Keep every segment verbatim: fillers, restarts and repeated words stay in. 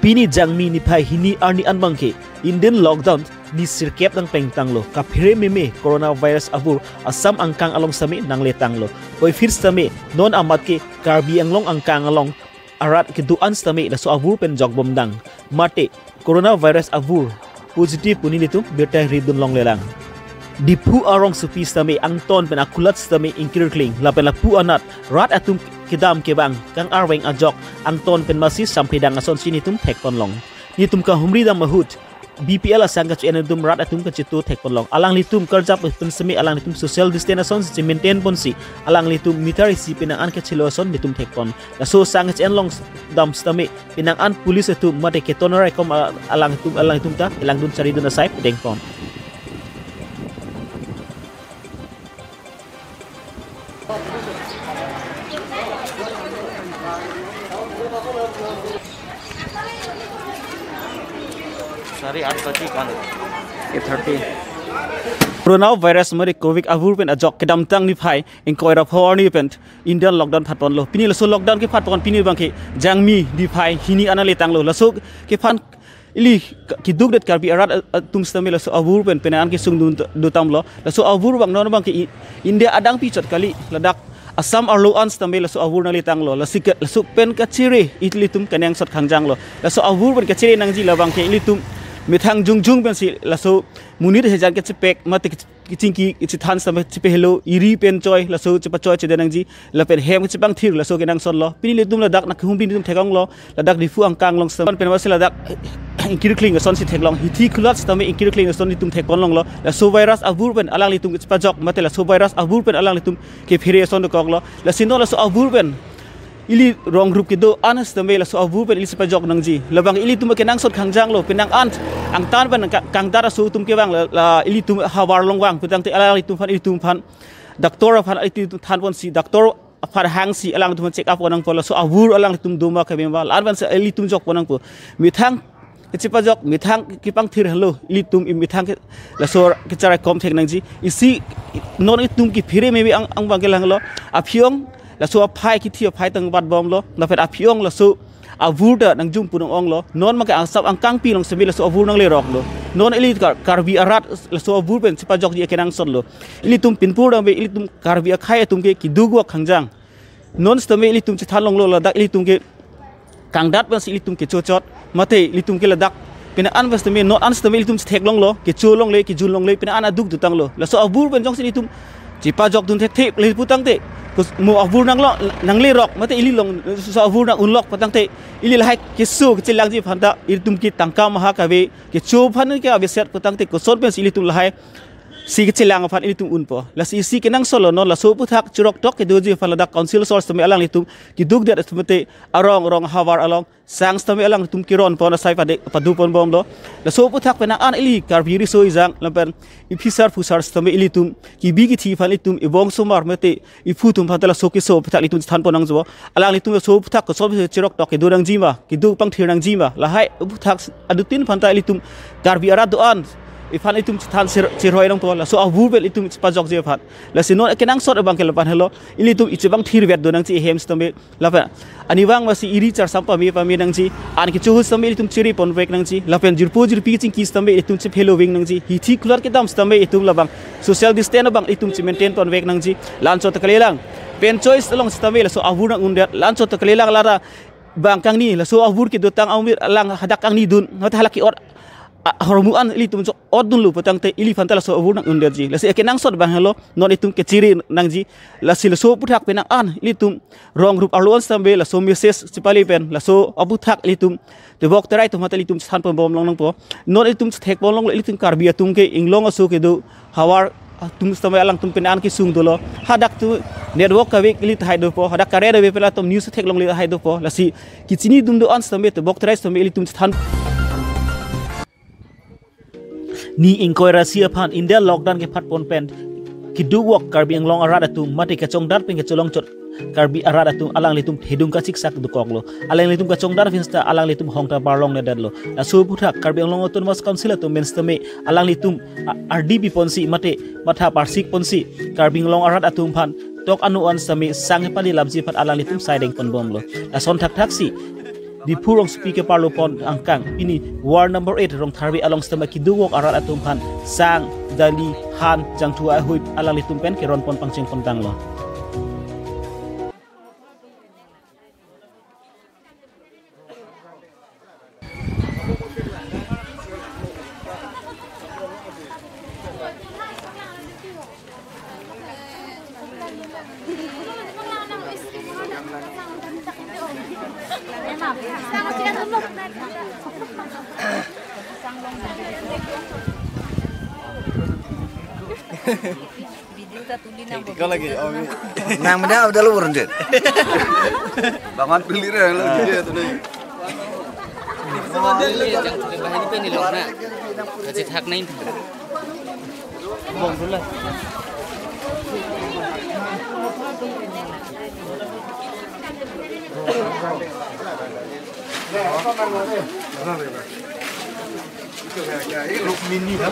Pini Jangmi niphai hini arni an abangke Indian lockdown ni sirkep nangplengtanglo. Kaphere meme coronavirus avur Assam angkang along sitame nangletanglo. Koifit sitame non amat ke Karbi Anglong angkang along arat kedo-an sitame laso avur pen jokbomdang. Mate coronavirus avur positive pu nelitum birta ridun longlelang. Diphu arongsopi sitame angton pen akulat sitame ingkirkling lapen lapu anat rat atum kedam kevang kang-arveng ajok angton pen masi samphidang asonsi nelitum thekponlong. Nelitum kahumri dam ahut B P L asang kachi-en atum rat atum kachitu thekponlong. Alanglitum karjap pen sitame alanglitum social distance asonsi maintain ponsi alanglitum meter isi penang an kachilo ason nelitum thekpon. Laso sang kachi-en long dam sitame penang an police atum mate keton raikom a-, alangtum alangtum ta kelangdun charidun asai pedengpon. Sari aat baji kan. Eight thirty. Coronavirus mate Covid avur pen ajok kedamtang niphai ingkoi ra pho arni pen Indian lockdown phatponlo. Pini laso lockdown kephatpon pini abangke Jangmi niphai hini an nangletanglo. Laso kephan ili k-, keduk det Karbi arat a-, atum sitame laso avur pen penang an kesung dun t-, dotamlo. Laso avur abang non abangke I-, India adang pichot kali, ladak Assam arlo an sitame laso avur nangletanglo. Lasi ke, laso pen kachere ilitum kenangsot khangjanglo. Laso avur pen kachere nangji labangke ilitum methang jongjong pensi laso monit hejan kechepek mate kech-, kechingki kechethan sitame chepehelo, iri pen choi, laso chepachoi chede nangji, lapen hem kechepangthir laso kenangsotlo. Pini nelitum ladak nang kehumri nelitum thek-onglo, ladak Diphu angkang along sitame pen masi ladak ingkirkling asonsi theklong, hithi kulat sitame ingkirkling ason nelitum thekponlonglo. Laso virus avur pen alanglitum kechepajok mate laso virus avur pen alanglitum kephere ason dokoklo. Lasi non laso avur pen ili rong group kedo-an sitame laso avur pen ili chepajok nangji. Labang ilitum kenangsot khangjanglo, penang an angtan pen ka-, kangdat aso atum kevang la, la ilitum havar along vang putangte alanglitum aphan ilitum aphan doctor aphan ilitum thanponsi doctor aphan hangsi alangtum check up ponnangpo, laso avur alangtum doma kevang ba la-an pensi ilitum jokponnangpo. Methang kechepajok, methang kepangthir henlo ilitum, i methang ke laso kecharaikom thek nangji. Isi non itum kephere meme ang, ang bangke langlo. Aphi-ong laso aphai kithi aphai tang batbomlo. Lapen aphi-ong laso avur ta nangjum pu nang-onglo. Non make angsap angkangpi along sitame laso avur nangleroklo. Non ili Kar-, Karbi arat laso avur pen chepajokji akenangsotlo. Ilitum pinpur dambe ilitum Karbi akhei atum ke keduk wak khangjang. Non sitame ilitum chethanlonglo ladak ilitum ke kangdat pensi ilitum kechochot, mate ilitum ke ladak penang an pensi tame non an sitame ilitum chetheklonglo, kecholongle, kejunlongle, penang an aduk dotanglo. Laso avur pen jongsi ilitum chepajokdun thekthe le putangte, kus-, mo avur nanglo, nanglerok, mate ili along laso avur nang-unlok putangte, ili lahai keso kechelangji aphanta ilitum ke tangka maha kave, kecho aphan ke aveset putangte koson pensi ilitum lahai si kechelang aphan ilitum unpo. Lasi isi kenangsotlo non laso aphuthak chiroktok kedoji aphan ladak council asor sitame alanglitum keduk det sitame te arong rong havar along sang sitame alanglitum keronpon asai pade paduponbomlo. Laso aphuthak penang an ili Karbi riso ejang lapen iphisar phusar sitame ilitum kebi kethi aphan ilitum ibong somar mate iphu atum aphanta laso keso aphuthak ilitum chethanpon nangjo. Alanglitum laso aphuthak koson chiroktok kedo nangji ma, keduk pangthir nangji ma, lahai aphuthak adutin aphanta ilitum Karbi arat do-an iphan ilitum chethan chir-, chirhoi nangpo, laso avur pen ilitum chepajokji aphan. Lasi non kenangsot abangke lapu-an helo, ilitum ichepangthir vet do nangji, ehem sitame lapen anivang masi iri charsam pame pame nangji, an kecho ahut sitame ilitum chiri ponvek nangji, lapen jirpo jirpi kechingki sitame ilitum chephelo ving nangji, hithi kulat kedam sitame ilitum labang social distance abang ilitum chemaintain ponvek nangji. La-anchot ta kalilang, pen choice along sitame laso avur nang-undet, la-anchot ta kalilang, lara bang kangni laso avur kedotang aumit alang hadak kangnidun, mate hala ke-ot a-, ahormu an ilitum chot-otdunlo putangte iliphanta laso avur nang-undetji. Lasi akenangsot abang helo, non itum kechere nangji. Lasi laso aphuthak penang an ilitum rong group arlo an sitame laso message chepale pen laso aphuthak ilitum tebok terai atum aphanta ilitum chethanponbomlong nangpo. Non ilitum chethekponlonglo, ilitum Karbi atum ke inglong aso kedo havar atum sitame alangtum penang an kesung dolo. Hadak tu network kave ili tahai dopo, hadak current ave pen atum news theklongle tahai dopo. Lasi kechinidun do-an sitame tebok terai sitame ilitum chethan. Ni ingkoi ra isi aphan India lockdown kephatpon pen keduk wak Karbi Anglong arat atum mate kachongdat pen kacholongchot Karbi arat atum alanglitum thedung kachiksak dokoklo. Alanglitum kachongdat pen sita alanglitum hong ta parlongledetlo. Laso aphuthak Karbi Anglong Autonomous Council atum pen sitame alanglitum a-, ardi piponsi mate matha parsikponsi Karbi Anglong arat atum aphan tok ano an sitame sang hepali lamsi aphan alanglitum saideng ponbomlo. Lason thakthaksi Diphu rongsopi keparlo pon angkang, pini ward number eight Rongtharve along sitame keduk-ok arat atum aphan sang, dali, han, jangthu ahuip alanglitum pen keron pon pangcheng pon tanglo. Video ta tuli nang. Thik, thik lagi. Oh, nang meda udah lu burun jet. Bangan pilih re lo video tu ni. Jangthu bahani pen ni lok na. Kachi thak nai. Bong dulu. Rukmini, ha?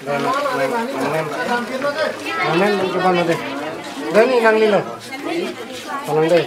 Amen, amen, amen. Dani nang lilo. Palang deh.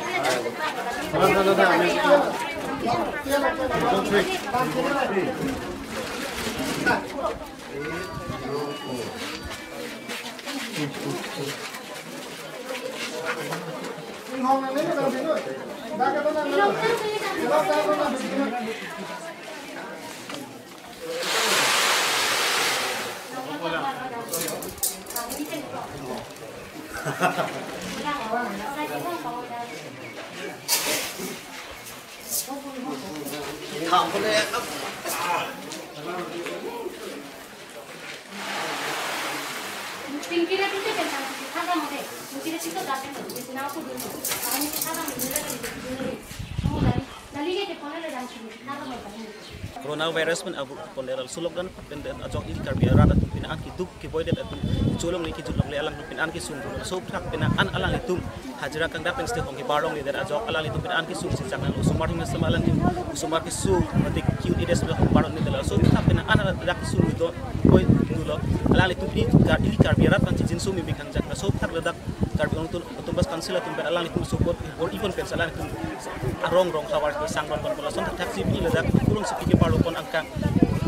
Corona virus pen abu pon dera sulok dan pen den ajok ili Karbi arat atum pini an keduk keboi det atum cholong le kijut lok le alang pini an kesung dun. Laso thak pini an alanglitum hajira kangdak pen site hong kebar long le det ajok alanglitum pini an kesung si chak nang lo. Osomar atum sitame alanglitum osomar kesung mate cute ides lo hong bar long le det. Laso thak pini an alang dak kesung do koi dulo. Alanglitum pini Kar-, ili Karbi arat pen chijin sumi bikang jak. Laso thak ladak Karbi Anglong Autonomous Council atum pen alanglitum support or even pen alanglitum arong rong havar ke sang ron pon pon lason thak si pini ladak Diphu rongsopi keparlo pon angkang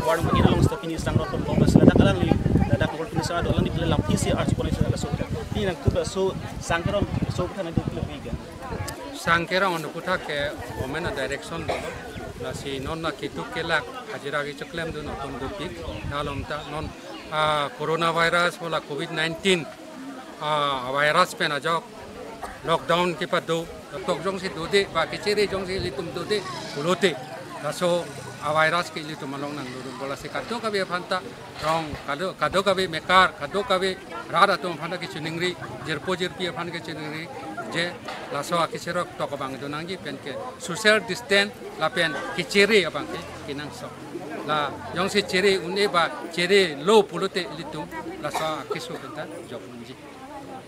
ward number eight along sitame pini sang ron pon pon lason ladak alangli ladak ngol pini sa do alangli pele lam P C R support lason laso pini nangtum laso sang kerong laso thana do pele biga. Sang kerong anu puthak ke government a direction dolo. Lasi non na keduk kelak hajira kechoklem dun atum dopik. Nalom ta non, ah, coronavirus bola covid nineteen, ah, virus pen ajok lockdown kepado, tok jongsi dode ba kechere jongsi ilitum dode pulote laso a virus ke ilitum along nangdodun. Bola si kadokave aphan ta rong kado, kadokave mekar, kadokave rat atum aphan ta kechiningri, jirpo jirpi aphan kechiningri, je laso akesirok tok abang do nangji pen ke social distance lapen kechere abang ke kenangsot. La jongsi chere un-e ba chere lo pulote ilitum laso akeso pen ta jok unji.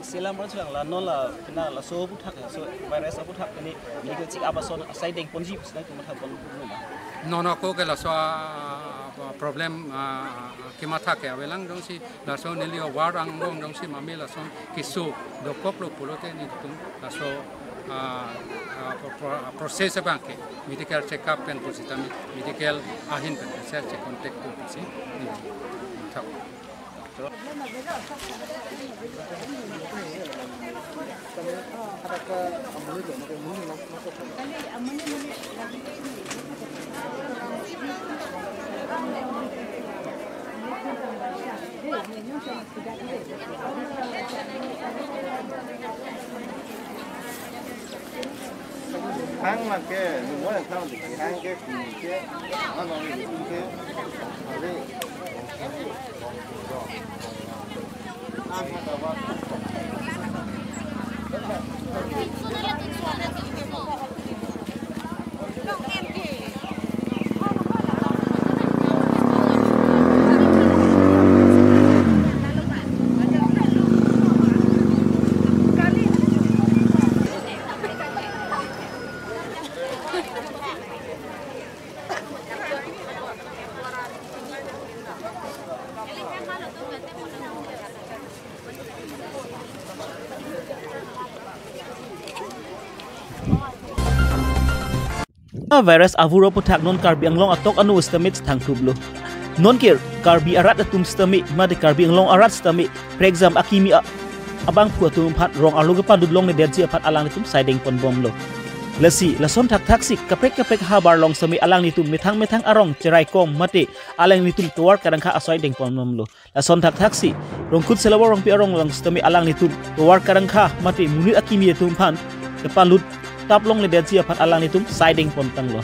Selam ron selam la non la pini laso aputhak laso virus aputhak pini medical check up ason asai deng ponji pusna kematha pon pon ma. Non ako ke laso, ah, problem, ah, kematha ke avelang jongsi laso neli ward angbong jongsi mami lason keso dokok lo pulote nelitum laso, ah, ah, pro-, pro-, process abang ke medical check up pen pusitame medical ahin pen process che contact ko pusi. Thak. Khang lake, mo yang khang di khang ke, kung ke, ano ni kung ke, ale. Virus avur aputhak non Karbi Anglong atok anu sitame thangthup lo. Non ke Karbi arat atum sitame mate Karbi Anglong arat sitame prekjam akimi a-, abangphu atum aphan rong arlo kepadut longledetji aphan alanglitum saideng ponbomlo. Lasi lason thakthaksi kaprek kaprek habar along sitame alanglitum methang methang arong cherai kom mate alanglitum tovar karangkha asai deng ponbomlo. Lason thakthaksi Rongkut Selawor Rongpi arong along sitame alanglitum tovar karangkha mate monit akimi atum aphan kepalut tap longledetji aphan alanglitum saideng pontanglo.